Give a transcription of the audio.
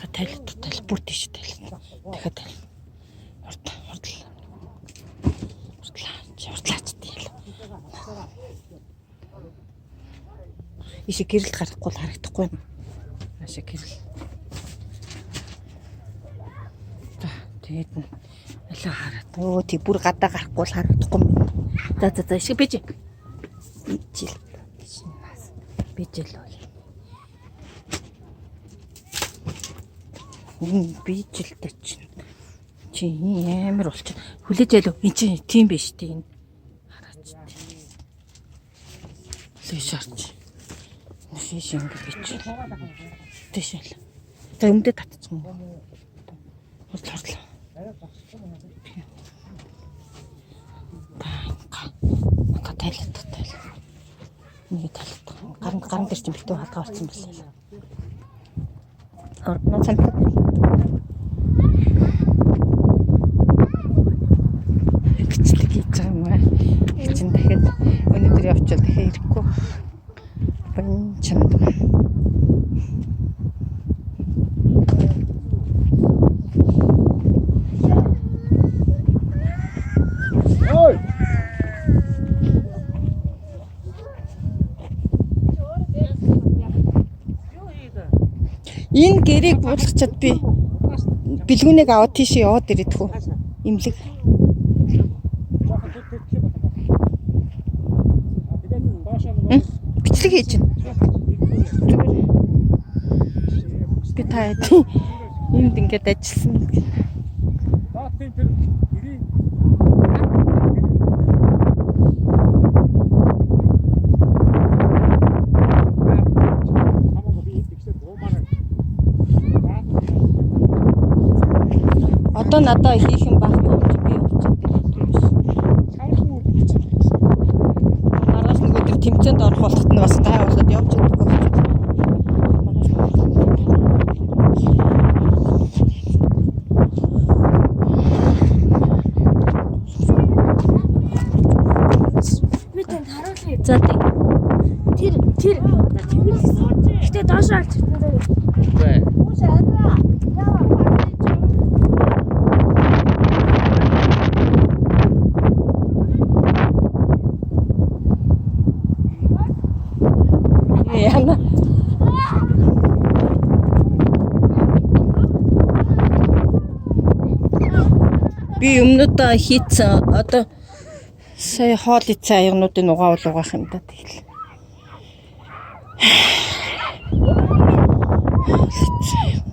За тайлт тайл бүр тийш тайл. Дахиад тайл. Урд урдл. Урдлаа. Чи урдлаач тайл. Иши гэрэлд гарахгүй л харагдахгүй юм. Аашаа гэрэл. За тэгээд нь алаа хараад. Өө тий бүр гадаа гарахгүй л харагдахгүй юм. За за за ишиг бэж. Ижил. Шинаас бижил бол. Бижилтэй чинь. Чи амар болчих. Хүлээж ялв. Эн чинь тийм биш тийм. Хараач тийм. Лээш арч. Шиш ингэ бичил. Тэшэл. За өмдө татчих юм. Хурдл хурдл. Та тайлт тайл. Нэг тайлт. Гар гарн дээр чинь битүү хаалга болсон байлаа. Ордноо цантаа. Бичлэг хийж байгаа юм аа. Чин дахиад өнөөдөр явчвал дахиад ирэхгүй. Бан чанд. Ой! Энэ гэрээг буулгачаад би бэлгүүнийг аваад тийшээ яваад ирээд хүү. Имлэг. Жохон төд төдлөө болоо. Тэгээд доошоо нөгөө Бичлэг хийж байна. Зүгээр. Би та хэдийн юмд ингээд ажилласан. даатын тэр гэрийн Одоо надаа хийх юм байхгүй юм чи би явчихад ирэх юм биш. Маргааш нэг өдөр тэмцээнд орох болохт нь бас гай болоод явж чадахгүй болчихсон. Маргааш Би танд харуулъя. За тий. Тэр тэр Гэтэ доош алж чадсан. Яна. Би юмнуудаа хийцэн. Одоо сая хоол идсэн аягнуудын угаавал угаах юм да тэгэл. Хоол идсэн.